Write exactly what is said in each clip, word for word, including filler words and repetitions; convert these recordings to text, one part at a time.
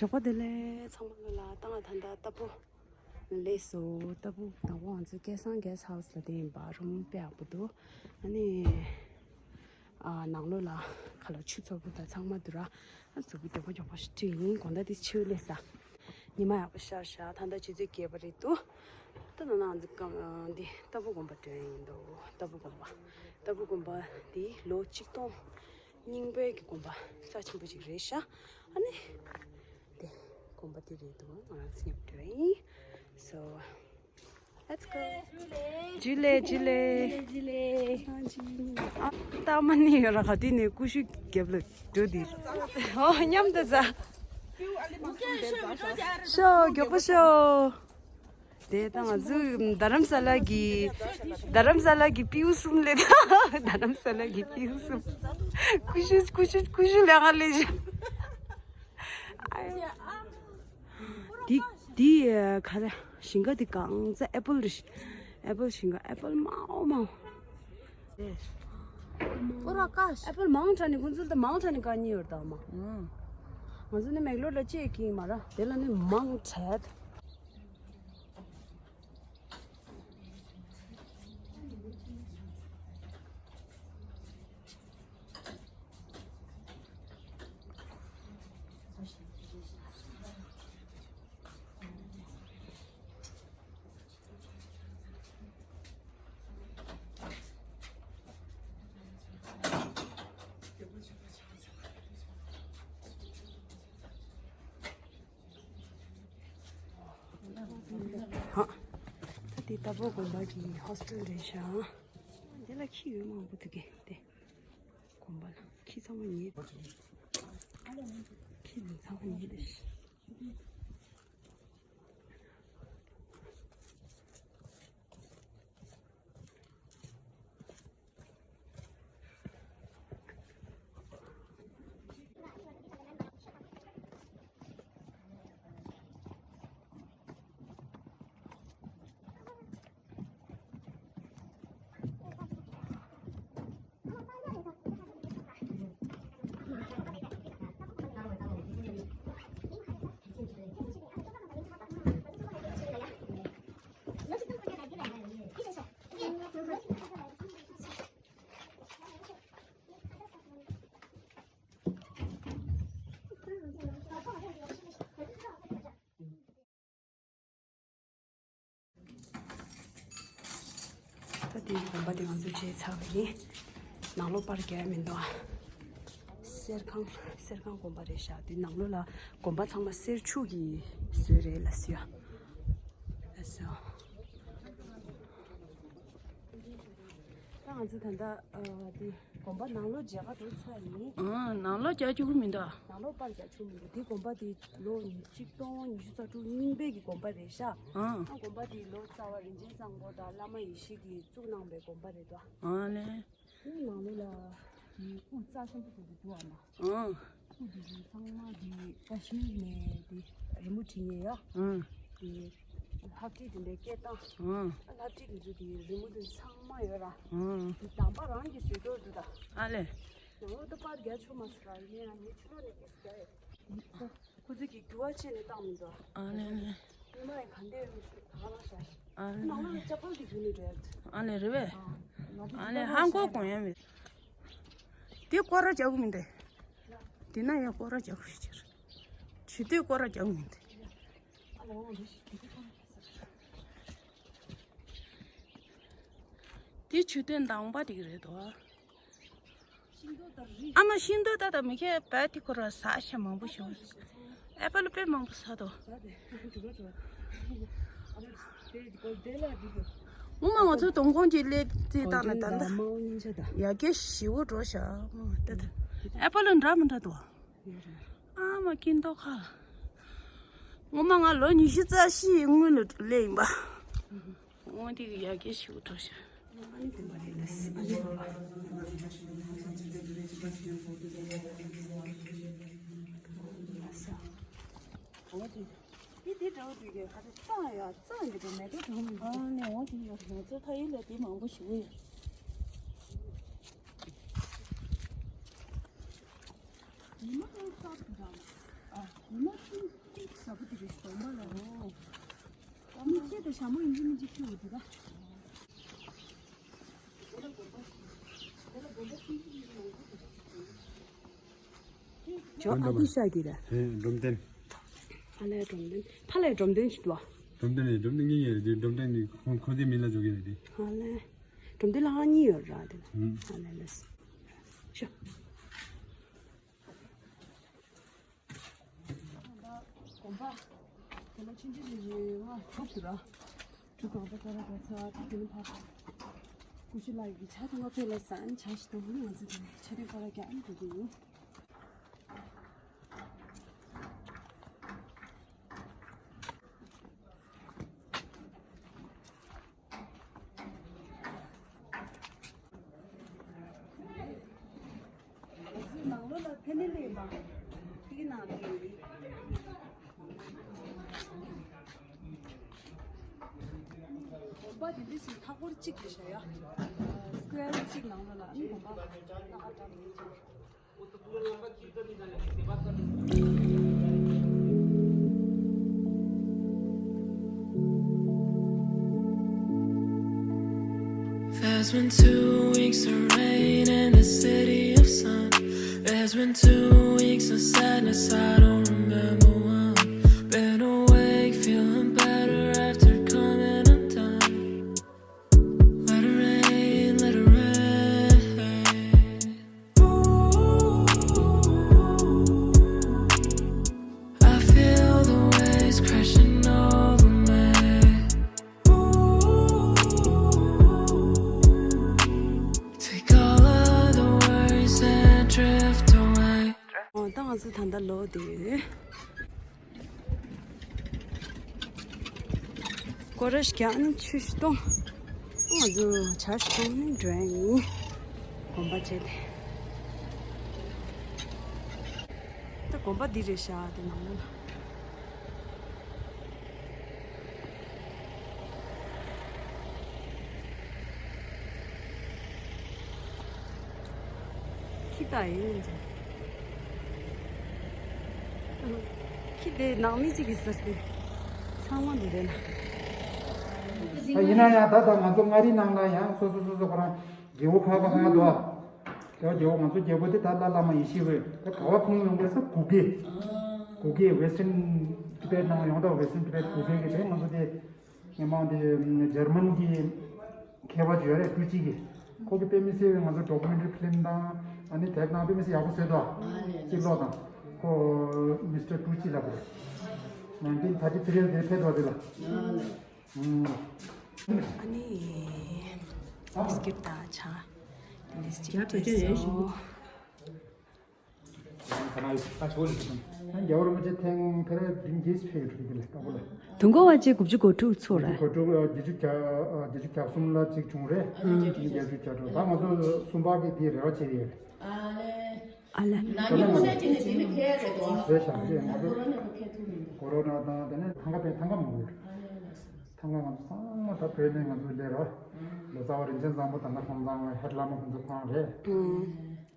ཞོགས་པ་བདེ་ལེགས། ཚང་མ་ལ་ལ་ཏང་ཨ་ད་ལྟ་ལྟ་བུ་ལས་སོ། ལྟ་བུ་དང་པོ་ང་ཚོ་སྐལ་བཟང་གེ་སི་ཧའུ་སི་ལ་དེ་ཡིན་པ་རུམ་དཔེ་ཡག་པོ་འདུག་ཨ་ནི། ཨ་ནང་ལོགས་ལ་ཁ་ལ་ཆུ་ཚོགས་པོ་དང་ཚང་མ་འདུག་ར། ཨ་གཟུགས་པོ་མགྱོགས་པོ་མགྱོགས་པོ་ཞིག་ཁྲིད་ཡིན། དགོང་དག་དེ་ཆུ་ལས་ས། ཉི་མ་ཡག་པོ་ཤར་ཤག་ད་ལྟ་ཆུ་ཚོད་བརྒྱད་པ་རེད་འདུག་ད་ནང་ནང་འདི་ཀམ་འདི་ལྟ་བུ་དགོན་པ་འགྲོ་ཡིན་འདུག་ལྟ་བུ་དགོན་པ། ལྟ་བུ་དགོན་པ་འདི་ལོ་གཅིག་སྟོང་རྙིང་པའི་གི་དགོན་པ་རྩ་ཆེན་པོ་ཅིག་རེད་ཤག་ཨ་ནི། དེ་དགོན་པ་དེ་རེད་འདུག་ང་རང་ཚོ་མཉམ་འགྲོ་ཡིན། So let's go. ཇུ་ལེ་ཇུ་ལེ། ཨ་ཏ་མ་ནི་ཡོད་ར་ག་དུས་ནས་ཀུ་ཤུ་རྒྱབ་ལ་འགྲོ་དེ། ཨོ་མཉམ་དུ་ཟ། ཤོ་མགྱོགས་པོ་ཤོ། དེ་ད་ང་ཚོ་རྡ་རམ་ས་ལ་གི། རྡ་རམ་ས་ལ་གི་སྤྲེའུ་གསུམ་ལས། རྡ་རམ་ས་ལ་གི་སྤྲེའུ་གསུམ། ཀུ་ཤུ་ཀུ་ཤུ་ཀུ་ཤུ་ལས་ང་ལས་ཤ། འདི་འདི་ག་རེ་ཞིང་ཁ་འདི་གང་ཚ་ཨེ་པལ་རེད། ཨེ་པལ་ཞིང་ཁ་ཨེ་པལ་མང་པོ་མང་པོ། ཨེ་པལ་མང་དྲགས་ནས་ཁོང་ཚོ་ད་མང་དྲགས་ནས་བཀག་ཉེས་ཡོད་རེད་ད་མ། ང་ཚོ་ནི་མེག་ལོར་ལ་ཅེས་ཀྱིན་མ་ར་དེ་ལ་ནི་མང་དྲགས། ཧ། ད་དེ་ལྟ་བུ་དགོན་པ་གི་ཧོ་སི་ཊེལ་རེད་ཤག་དེ་ལ་ཁྱི་ཡོད་མང་པོ་འདུག་གི་དེ། དགོན་པ་ལ་ཁྱི་ཚང་མ་ཉལ། ཁྱི་ཚང་མ་ཉལ་ལ། ད་དེའི་དགོན་པ་དེ་ང་ཚོས་མཇལ་ཚར་བ་ཡིན། ནང་ལོགས་པར་རྒྱག་ཡ་མི་འདུག་ཨ། གསེར་ཁང་གསེར་ཁང་དགོན་པ་རེད་ཤག་དེ་ནང་ལོགས་ལ་དགོན་པ་ཚང་མ་གསེར་ཆུ་གིས་བཟོས་རེད་ལ་ཟེར་ཡ། ལགས་སོ། ད་ང་ཚོ་ད་ལྟ་ཨ་དེ་དགོན་པ་ནང་ལོགས་མཇལ་ཁ་འགྲོ་ཚར་ཡིན། ཨང་། ནང་ལོགས་རྒྱག་བཅུག་གི་མི་འདུག་ནང་ལོགས་པར་རྒྱག་བཅུག་མི་འདུག་དེ་དགོན་པ་དེ་ལོ་གཅིག་སྟོང་ཉི་ཤུ་རྩ་དྲུག་རྙིང་པའི་གི་དགོན་པ་རེད་ཤག་ཨང་། ཨ་དགོན་པ་དེ་ལོ་ཙཱ་བ་རིན་ཆེན་གཙང་པོ་དང་བླ་མ་ཡེ་ཤེས་ཀྱིས་བཙུགས་གནང་པའི་དགོན་པ་རེད་དོ། ཨང་ལེ། ཨང་། ནང་ལོགས་ལ་དེ་སྐུ་རྩ་ཆེན་པོ་དེ་འདུག་ཨ་མ། ཨང་། སྐུ་དེ་ཚང་མ་དེ་ཀ་ཤི་མིར་ནས་དེ་རི་མོ་བྲིས་ནས་ཡ། ཨང་། དེ་ལྷ་བྲིས་དེ་འདྲའི་སྐད་བཏང་། ཨང་། ལྷ་བྲིས་དེ་ཚོ་དེ་རི་མོ་དེ་ཚང་མ་ཡོད་ར། ཨང་། དེ་དམ་པ་རང་གིས་བཟོས་འདུག་འདུག་ད། ཨ་ལེ། ནང་ལོགས་ད་པར་རྒྱག་ཆོག་མ་སོང་ར། ཡིན་ན་ཡང་ངས་ཕྱི་ལོགས་ནས་སྐད་ཆ་རྒྱག་ཡོད། ཁོ་ཚོས་ཀྱིས་འགྱུར་བ་བྱས་ནས་བཏང་མི་འདུག་ཨ་ལེ་ཨ་ལེ། ཉི་མ་ཡི་ག་འདྲ་ཡོད་མེད་ཤོད་ག་ལ་ཤ། ཨ་ལེ། ནང་ལོགས་ལ་ཅ་པལ་དེ་གྱོན་ནས་འགྲོ་ཡ་རེད། ཨ་ལེ་རེད་པས། ཨ་ལེ་ཧང་གོ་གོང་ཡ་མེད། དེ་སྐོར་ར་རྒྱག་གི་མི་འདུག་དེ་ན་ཡང་སྐོར་ར་རྒྱག་གི་ཞིག་ཅིག་རེད། ཇུས་འདོད་སྐོར་ར་རྒྱག་གི་མི་འདུག་དེ་ཇུས་འདོད་དང་པ་དེ་གི་རེད་དོ། ཨ་མ་ཤིང་ཏོག་ད་ལྟ་མི་ཁྱད་པར་དེ་ཁོ་ར་ཟ་ཤ་མང་པོ་བྱུང་། ཨེ་པལ་དཔེ་མང་པོ་ཟ་དོ། ངོ་མ་ང་ཚོ་དོང་ཁོང་གི་སླེབས་རྩིས་བཏང་ནས་ད་ལྟ་ཡ་གི་ཞི་བོ་འགྲོ་ཤག་ཨེ་པལ་འདྲ་མི་འདྲ་དོ། ཨ་མ་ཤིང་ཏོག་ཁ་ལ། ངོ་མ་ང་ལོ་ཉི་ཤུ་རྩ་བཞི་ཡི་སྔོན་ལ་སླེབས་ཡིན་པ། འོ་དེ་གི་ཡ་གི་ཞིག་འགྲོ་ཤག་འོ་དེ། དེ་དེ་འདྲ་བོ་དེ་གི་ཧ་ཅང་གཙང་ཡ་གཙང་གི་འདུག་མེ་ཏོག་དང་མི་འདུག་ཨ་ནི་འོ་དེ་ཡ་ང་ཚོ་ཕ་ཡུལ་ལ་དེ་མང་པོ་ཞིག་ཡོད། ཉི་མ་ལ་སྟག་འདྲ་བ། ཨ། ཡིན་ན་ཅིག་ཟ་བོ་དེ་རེད་སྟོང་པ་ལ་རོ། མི་ཁྱེད་དང་ཞྭ་མོ་ཡིན་གྱི་མི་གཅིག་ཁྱེད་འོ་དེ་ད། ཇོ་ཨ་ཏི་ཤ་གི་རེད། ཧེ་འབྲོམ་སྟོན། ཨ་ལས་འབྲོམ་སྟོན། ཕ་ལས་འབྲོམ་སྟོན་ཞིག་འདུག་ཨ། འབྲོམ་སྟོན་ནི་འབྲོམ་སྟོན་ངེད་ཡོད་རེད་འབྲོམ་སྟོན་ནི་ཁོང་ཁོང་ཚོའི་མིང་ལ་འཇོག་གི་རེད་དེ། ཨ་ལས། འབྲོམ་སྟོན་ལ་ཨ་གཉིས་ཡོད་ར་དེ། ཧུམ། ཨ་ལས་ལས། ཤོ། དགོན་པ། དགོན་པ་ཆུང་ཆུང་ཆུང་ཆུང་ང་དྲུག་ཏུ་ར། དྲུག་གང་པ་ཙ་ར་ག་ཚ་དེ་ནི་ཕ། ཀུ་ཤུ་ལགས་ཀྱི་ཇ་དུང་ང་ཕེ་ལ་སན་ཇ་ཞིག་དུང་ང་ཚོ་དེ་ནི་ཆ་རེ་པ་ར་རྒྱ་ཨན་དུ་དུ། ནང་ལོགས་ལ་ཕན་ནི་ལས་མང་། ཁྱི་གི་ནང་ལ་ཡོད་རེད། དགོན་པ་དེ་འདྲ་ཞིག་མཐའ་འཁོར་གཅིག་རེད་ཤག་ཡ། སྐུ་ཡར་གཅིག་ནང་ལོགས་ལ་ཨ་ནི་དགོན་པ་ལ་ཁ་བྲལ་ཡོད་ཅིག There's been two weeks of rain in the city of sun. There's been two weeks of sadness, I don't remember one. Been awake, feeling better after coming undone. Let it rain, let it rain. I feel the waves crashing over me. Take all of the worries and drift away. ཨོ་ད་ང་ཚོ་ད་ལྟ་ལོག་བསྡད་ཡོད། སྐོར་ར་ཞིག་རྒྱག་ནས་ཆུ་ཞིག་བཏུང་། ང་ཚོ་ཇ་ཞིག་བཏུང་ནས་འགྲོ་ཡ་ཡིན། དགོན་པ་བྱས་ཏེ། ད་དགོན་པ་འདི་རེད་ཤག་དེ་ནང་ལོགས་ལ། ཁྱི་ད་ཡིན་འདུག་ཁྱི་དེ་ནང་མི་གཅིག་གིས་ཟེར་ཏེ། ཚང་མ་འདི་རེད་ན། ད་ཡིན་ན་ཡང་ད་ལྟ་ང་ཚོ་མངའ་རིས་ནང་ལ་ཡང་སོ་སོ་སོ་སོ་ཁོ་རང་རྒྱལ་པོ་ཁག་ཁག་ཁག་འདུག་ད་རྒྱལ་པོ་ང་ཚོ་རྒྱལ་པོ་དེ་ད་ལ་བླ་མ་ཡེ་ཤེས་པས་ད་ག་བ་ཁོང་ཡོང་དགོས་ས་གུ་གེ། གུ་གེ་Western Tibet ནང་ཡོང་ད་Western Tibet་གུ་གེ་གི་དེ་ང་ཚོ་དེ། སྔོན་མ་དེ་འཇར་མན་གྱི་མཁས་པ་ཅིག་ཡོད་རེད་ཀྲུའུ་ཅི་གི། ཁོ་གི་དཔེ་མི་སྲིད་པའི་ང་ཚོ་documentary film་དང་ཨ་ནི་དེབ་ནང་དཔེ་མི་སྲིད་ཡག་པོ་བཟོས་འདུག་ཨ། གཅིག་ཀློག་དང་། ཁོ་Mister ཀྲུའུ་ཅི་ལབ་དགོས། nineteen thirty three་ལ་དེར་ཕེབས་འདུག་དེ་ལ། ཨ་ནི་བིས་ཀིཊ་དང་ཇ་དེ་འདྲས་ཅིག་སྤྲད་སོང་། རྒྱལ་བ་རིན་པོ་ཆེ་ཐེངས་ཕེ་ར་བདུན་བརྒྱད་ཕེབས་ཡོད་འདུག་ལ་ལྟ་བུ་ལ། དུས་འཁོར་བ་ཆེ་དགུ་བཅུ་གོ་དྲུག་ཚོ་རེད། གོ་དྲུག་བརྒྱད་ཅུ་གྱ་བརྒྱད་ཅུ་གྱ་གསུམ་ལ་གཅིག་བྱུང་རེད། བརྒྱད་ཅུ་གྱ་དྲུག་ད་ང་ཚོ་གསུམ་པ་གི་དེའི་རེ་བ་བྱེད་ཡོད། ཨ་ལས། ཨ་ལས། ན་ནིང་ཁོ་ན་ཅི་ནས་དེ་ནི་ཁེལ་རེད་དོ། རེད་ཤག་རེད་ང་ཚོ། ཀོ་རོ་ན་ཁེལ་ཐུབ་མི་འདུག་ཀོ་རོ་ན་དང་དེ་ནས་ཐང་ག་པའི་ཐང་ག་མང་པོ་ཡོད། ཨ་ལས་ལས། ཐང་ག་ང་ཚོ་ཚང་མ་ད་བོད་ནས་ང་ཚོ་སླེབས་རོགས། ལོ་ཙཱ་བ་རིན་ཆེན་བཟང་པོ་ད་ལྟ་ཁོང་ཚང་ཧེད་བླ་མ་ཁོང་ཚོ་ཁོང་རེད།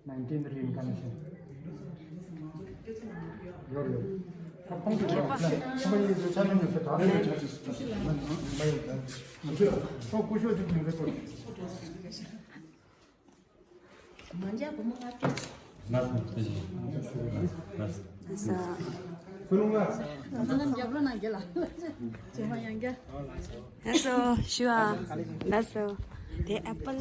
nineteen reincarnation ཡོད་རེད། ད་ཁོང་ཚོ་ཁོང་པ་ཡིན་ཚེ་ཆ་མི་ཉོ་ཚེ་ད་ལྟ་ཆ་ཚུལ་མ་ཡོད་ད། ང་ཚོས་ཁོ་སྐུ་ཞབས་ཅིག་ཉོ་ཚེ་ཁོ། མ་འཇག་བུ་མོ་ང་སྤྲད། ལགས་སོ། ལགས་སོ། ཀུན་སློང་ལ། ང་ཚོ་རྣམས་རྒྱབ་ལོ་ན་རྒྱལ་ལ། ཇེ་མ་ཡང་རྒྱལ། ལགས་སོ་ཞུ་ཨ། ལགས་སོ། དེ་ཨེ་པལ།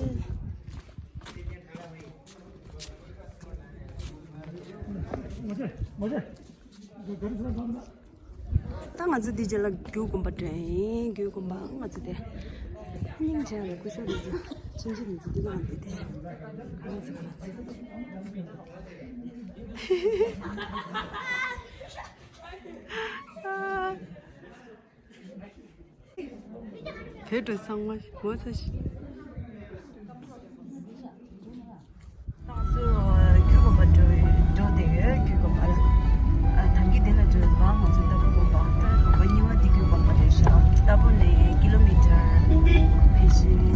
ད་ང་ཚོ་འདི་རྗེས་ལ་རྒྱུ་དགོན་པ་འགྲོ་ཡིན། རྒྱུ་དགོན་པ་ང་ཚོ་དེ་སྙིང་རྗེ་ལ་སྐུ་ཞབས་འདི་ཚོ་ཆུང་ཆུང་འདི་ཚོ་འདི་ནང་འདི་དེ་ཁ་ལག་ཚོ་ཁ་ལག་ཚོ། བོད་འགྲོ་ཚང་མ་ངོ་ཚ་ཞིག་ང་ཚོ་རྒྱུ་དགོན་པ་འགྲོ་འགྲོ་བསྡད་ཡོད། རྒྱུ་དགོན་པ་ལ། ཨ་ད་གིན་དེ་ལ་འགྲོ་བ་ང་ཚོ་ལྟ་བུ་དགོན་པ་ལྟ་བུ་དགོན་པ་གཉིས་པ་དེ་རྒྱུ་དགོན་པ་རེད་ཤག་ལྟ་བུ་ནས་ཀི་ལོ་མི་ཊར་ཕལ་ཆེར་ཉི་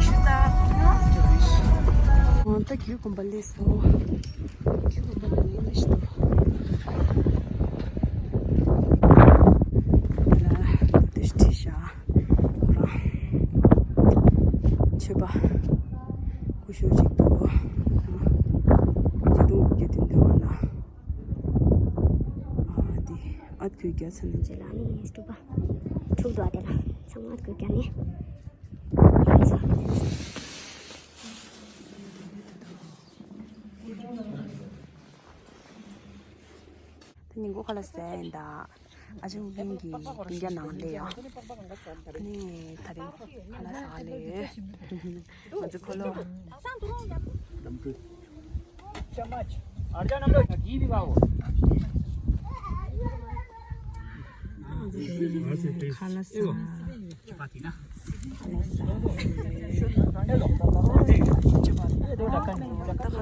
ཤུ་རྩ་ལྔ་ཙམ་འགྲོ་རེད་ཤག་འོ་ད་རྒྱུ་དགོན་པ་སླེབས་སོང་། རྒྱུ་དགོན་པ་ལ་ལས་ལས་ཤི་འདུག་ཨ་ཁུ་རྒྱ་ཚ་ནི་རྗེས་ལ་ནི་སྤྲུག་པ་དྲུག་འདུག་ཨ། དེ་ལ་ཚང་མ་ཨ་ཁུ་རྒྱ་ནི། ད་ཉིན་གུང་ཁ་ལག་ཟས་ཡིན་ད། ཨ་ཅག་ཀུན་གྱིས་སྟོན་རྒྱ་ནང་ལས་ཡོད། ཨ་ནི་ད་རིང་ཁ་ལག་ཟ་ག་ལས་ཡོད། ང་ཚོ་ཁོ་ལོ། ཁ་ལག་ཟ། ད་ཁ་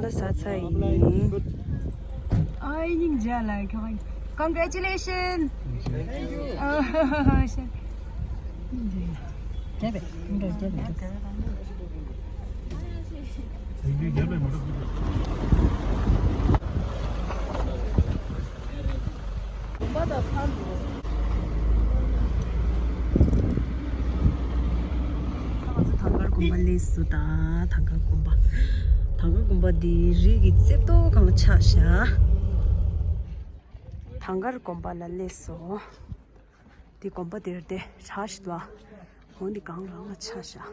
ལག་ཟ་ཚར་ཡིན། ཨ་ཡིན་མཇལ་ལ་ཁྱོད། Congratulations. Thank you. ང་ཚོ་ཐང་དཀར་དགོན་པ་སླེབས་སོང་ད། ཐང་དཀར་དགོན་པ། ཐང་དཀར་དགོན་པ་འདི་རི་གི་རྩེ་ཏོག་སྒང་ལ་ཆགས་ཤག་ཐང་དཀར་དགོན་པ་ལ་སླེབས་སོང་། འདི་དགོན་པ་འདིར་དེ་གྲྭ་ཞིག་འདུག་འོ་འདི་སྒང་ལ་ཆགས་ཤག